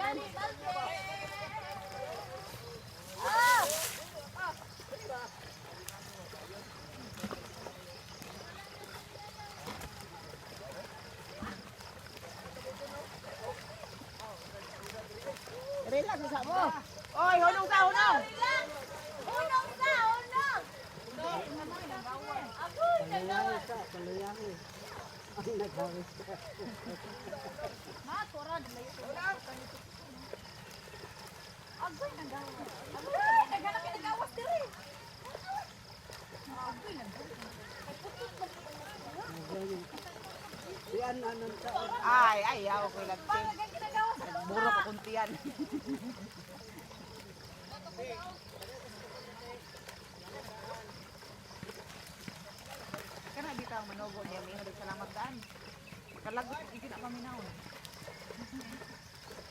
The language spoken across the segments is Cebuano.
Daan. Ah! Relax sa mo. Oy, hunong sa, hunong! Unong sa, unong! Agoy, nagawa. Agoy, nagawa. Agoy, naghanap yung nagawas diri. Agoy, nagawa. Ay, ay, okay lang. Parang ginagawa sa Muro ka kuntian. Kana di ta manogo niya may hadog salamat daan. Makalagot gid na paminawon.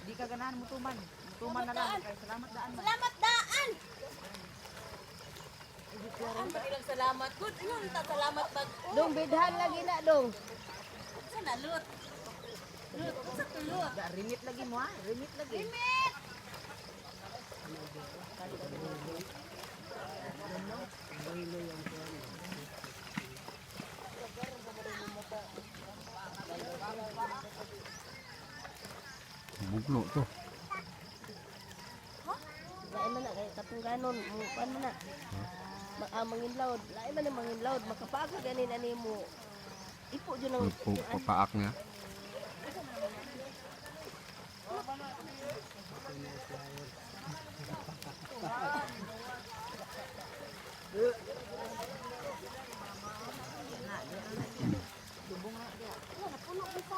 Di ka ganahan mutuman. Mutuman na lang kay salamat daan man. Salamat daan! Daan pa nilang salamat. Good, ingon ta salamat pag Dong bidhan lagi na dong. Sa na lut. Lut, sa tulot. Da rimit lagi mo ha, rimit lagi. Limit! Buglo to. Lain man na kay katong ganon mo pan man na. Ma ah, manginlawd, lain man ang manginlawd makapaga ganin ani mo. Ipo jud ang Papaak niya.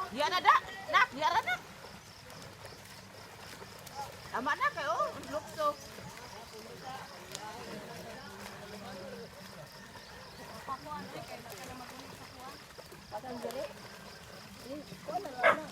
Diya na da, nak, diya ra na. Tama na kayo, oh, lukso. Pakang diri. Eh, kuan na lang na.